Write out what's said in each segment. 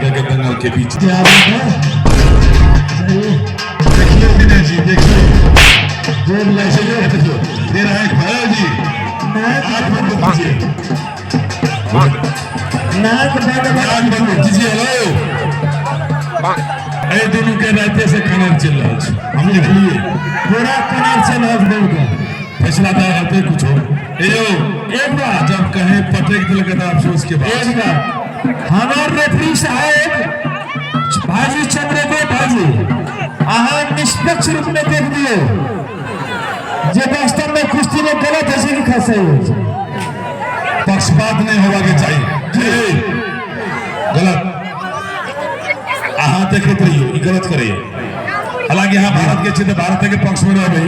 करके दंगल के बीच। क्या बात है, देखिए दिनेश जी, देखिए जो भी ऐसे ही देखिए दे रहा है भाई जी, आंख बंद कीजिए, नाक बंद आंख बंद कीजिए। हेलो, ए दोनों के रहते से कनर चल रहा है, हम देखिए पूरा कनर चल रहा है के फैसला तो आते कुछ हो। ए यो एक बार जब कहे पटक दिल के अफसोस के बाद एक बार हमार रेफरी साहब भाजी चंद्रदेव भाजी अहाँ निष्पक्ष रूप में देख दिए जे वास्तव में कुश्ती में गलत है कि खसे हो। पक्षपात नहीं होवा के चाहिए जी, गलत अहाँ देखते रहियो ई गलत करैया। हालांकि यहाँ भारत के छी तऽ भारत के पक्ष में रहबै।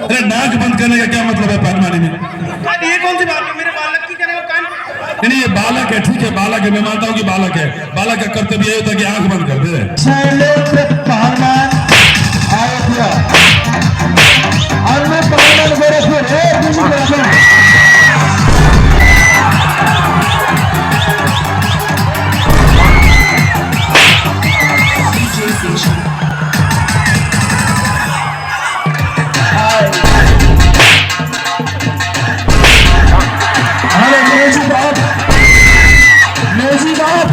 अरे नाक बंद करने का क्या मतलब है पहलवानी में? ये कौन सी बात है? मेरे बालक की करेगा कान? नहीं, ये बालक है, ठीक है बालक है, मैं मानता हूँ कि बालक है। बालक का कर्तव्य यही होता है कि आंख बंद कर दे। शैलेंद्र पहलवान अयोध्या, अन्य पहलवान गोरखपुर, एक दूसरे बराबर। Hello music off, music off.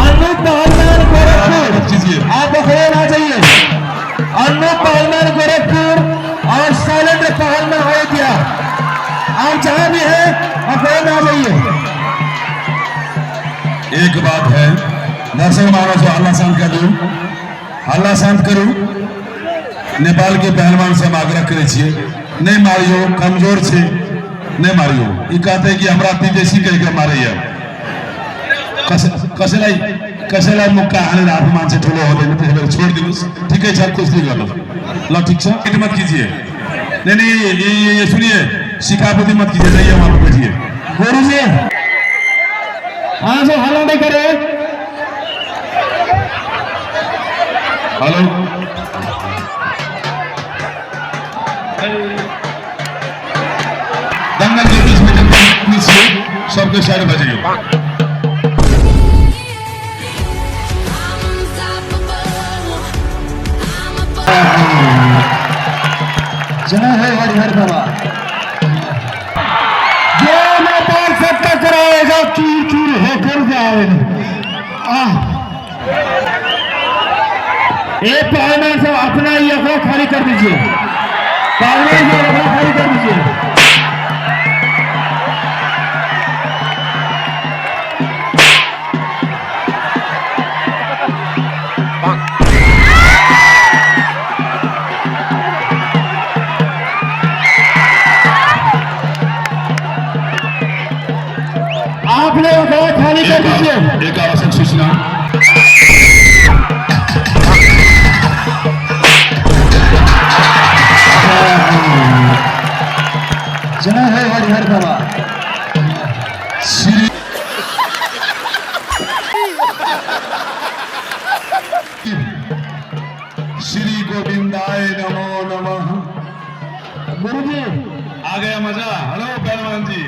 Anup पहलवान गोरखपुर, आप बखैर आ जाइए। अनूप पहलवान गोरखपुर और शैलेंद्र पहलवान अयोध्या, आप जहां भी हैं बखैर आ जाइए। एक बात है, दर्शक महाराज हल्ला शांत कर दू, हल्ला शांत करू। नेपाल के पहलवान से हम आग्रह करै छियै, नहीं मारियो, कमजोर छे, नहीं मारियो। ई कहते कि हमरा विदेशी कह के मारैया। कसैलाई कसैलाई मुक्का हानेर आफू मान्छे ठुलो हुँदैन, त्यसो भएर छोडिदिनुहोस्। ठिकै छ, कुस्ती गर्नु ल, ठिक छ। मत कीजिए, नहीं नहीं, ये सुनिए, सिखापति मत कीजिए, जाइए वहां पर बैठिए। गुरु जी हाँ, सब हल्ला नहीं करे। हेलो, दंगल के बीच में जब सबके साइड बजेगा। जय हो हरिहर बाबा। जो नेपाल से टकराएगा चूर चूर होकर जाएगा। आह, एक पहलवान साहब अपना ही अखड़ा खाली कर दीजिए, पहलवान साहब अखड़ा खाली कर दीजिए। आप लोग अखड़ा खाली कर दीजिए। एक आवश्यक सूचना, जय हो हरिहर बाबा। श्री श्री गोविंदाय नमो नमः। गुरु जी आ गया मजा। हेलो पहलवान जी,